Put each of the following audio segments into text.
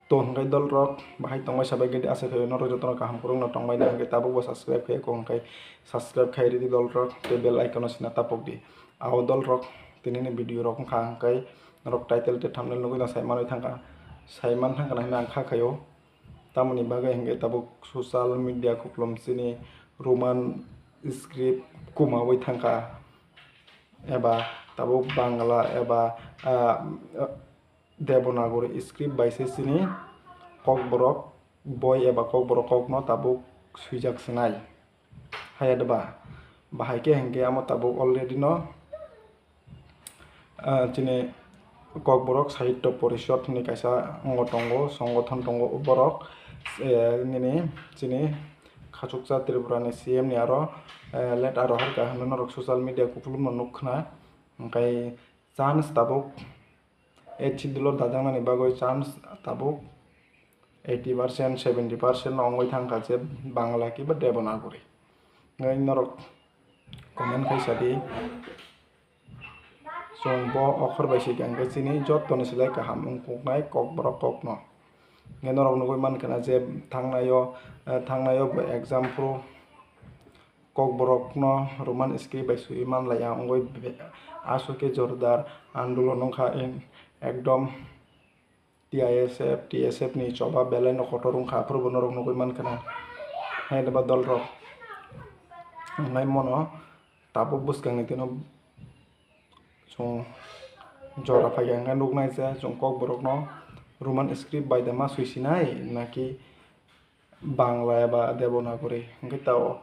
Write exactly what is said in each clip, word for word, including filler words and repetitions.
To hwnkhe dolrok bahai tongbai sabai gede, asa khaio norok jotono kaham kwrwngno tongbai na hwnkhe tabukbo subscribe khai ko hwnkhe subscribe khai ridi dolrok tei bell icon-o sina tapok di. Ao dolrok tinini video rok wngkha hwnkhe norok title tei thumbnail nugui no saimanwi thangkha, saiman thangkha na hinwi ang kha khaio. Tamoni bagwi hwnkhe tabuk social media kupulum chini Roman script kumaui thangkha, eba tabuk Bangla eba, ah, Devanagari script bai se chini Kokborok boi eba Kokborok kokno tabuk swijak sinai. Hayadba bahai khe hwnkhe amo tabuk already no, ah, chini Kokborok Sahitya Porishod hinwi kaisa ongo tongo, songothon tongo, borok, eh, nini chini khachuksa Tripura ni C M ni aro, eh, let aro harkha hinwi norok social media kupulum no nuk khna, hwnkhe chance tabuk H C dolo dajaknani bagwi chance tabuk eighty percent, seventy percent no wngwi thangkha je Bangla kiba Devanagari. Ngai norok comment khai sadi, chwng bo okhor bai sika hwnkhe chini jottoni slai kaham wngkuknai Kokborok kokno. Ngai norok nugui mankha na je thangnaio, eh, thangnaio bo exam phuru Kokborokno Roman script bai swiwi manlaiya wngwi be-, aswk khe jordar andolon wngkha, in-, ekdom T I S F, T S F ni choba belai no kotor wngkha, aphuru bo norok nugui mankha na. Hai ba dolrok wngmai mono tabuk bwskangni tino chwng jora phaikha hwnkhe nuknai je chwng Kokborokno Roman script bai da ma swisinai naki Bangla eba Devanagari hwnkhe tao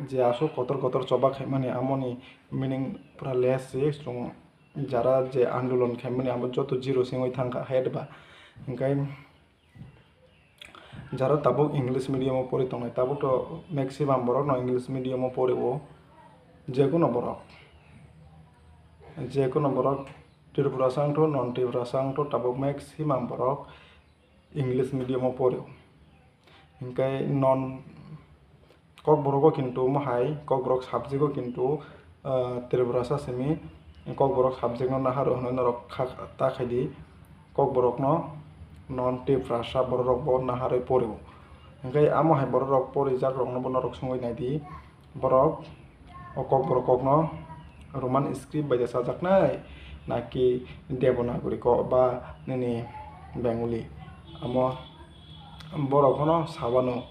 je aswk kotor kotor choba khaimani amoni meaning pura less se chwng jara je andolon khaimani amo joto zero se wngwi thangkha hai ba hwnkhe jara tabuk English medium o pori tongnai tabuk to maximum borok no English medium o pori o jekuno borok jekuno borok Tripura sang tho non Tripura sang tho tabuk maximum borok English medium o porio. Hinkhe non Kokborok o kintu mohai Kokborok subject o kintu, ah, Tripurasa simi Kokborok subject no naharo hwnwi norok kha, ta khaidi Kokborok no non Tripurasa borok rok bo naharwi porio. Hinkhe amo hai borok rok porijak rok no bo norok swngwi naidi. Borok o Kokborok kokno Roman script bai da chajaknai, naki Devanagari kok ba nini Bengali? Amo borok phano sabano